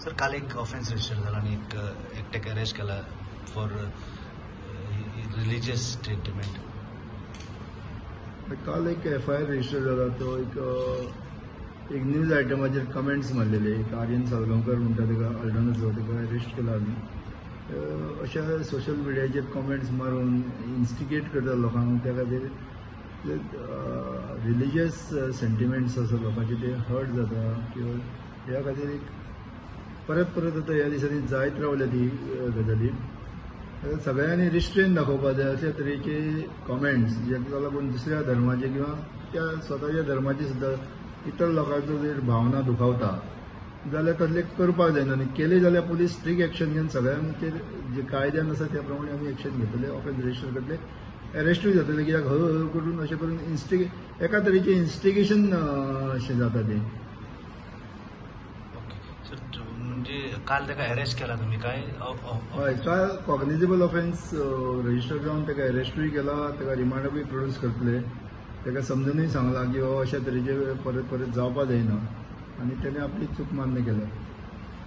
Sir, काल एक offence register जाला आनी एक एकट्याक अरेस्ट केला फॉर रिलिजियस स्टेटमेंट. काल एक एफआयआर रजिस्टर जाला, तो एक एक न्यूज आयटमाचेर कमेंट्स मारलेले. एक आर्यन सालगांवकर म्हणटा तेका, अल्डोनाचो, तेका अरेस्ट केला आमी. अशा सोशल मिडियाचेर कमेंट्स मारून इन्स्टिगेट करता लोकांक, त्या खातीर रिलिजियस सेंटिमेंट्स आसा लोकांचे ते हर्ट जाता. किंवा ह्या खातीर एक परत परत आतां ह्या दिसांनी जायत रावल्या ती गजाली. सगळ्यांनी रिस्ट्रेन दाखोवपाक जाय. अशे तरेचे कमेंट्स जेका लागून दुसऱ्या धर्माचे किंवा त्या स्वताच्या धर्माची सुद्दां इतर लोकांचो जर भावना दुखावता जाल्यार तसले करपाक जायना आनी केले जाल्यार पुलीस स्ट्रीक एक्शन घेवन सगळ्यांचेर जे कायद्यान आसा त्या प्रमाणे आमी एक्शन घेतले, ऑफेन्स रजिस्टर करतले, अरेस्टूय जातले. कित्याक हळू हळू करून अशें करून एका तरेचें इन्स्टिगेशन अशें जाता तें. ओके सर, म्हणजे काल ताका अरेस्ट केला तुमी काय? हय, काल कॉग्निजेबल ऑफेन्स रजिस्टर जावन ताका अरेस्टूय केला, ताका रिमांडूय प्रोड्यूस करतले. ताका समजुनूय सांगलां की हो अशा तरेचे परत परत जावपा जायना आनी तेणे आपली चूक मान्य केल्या.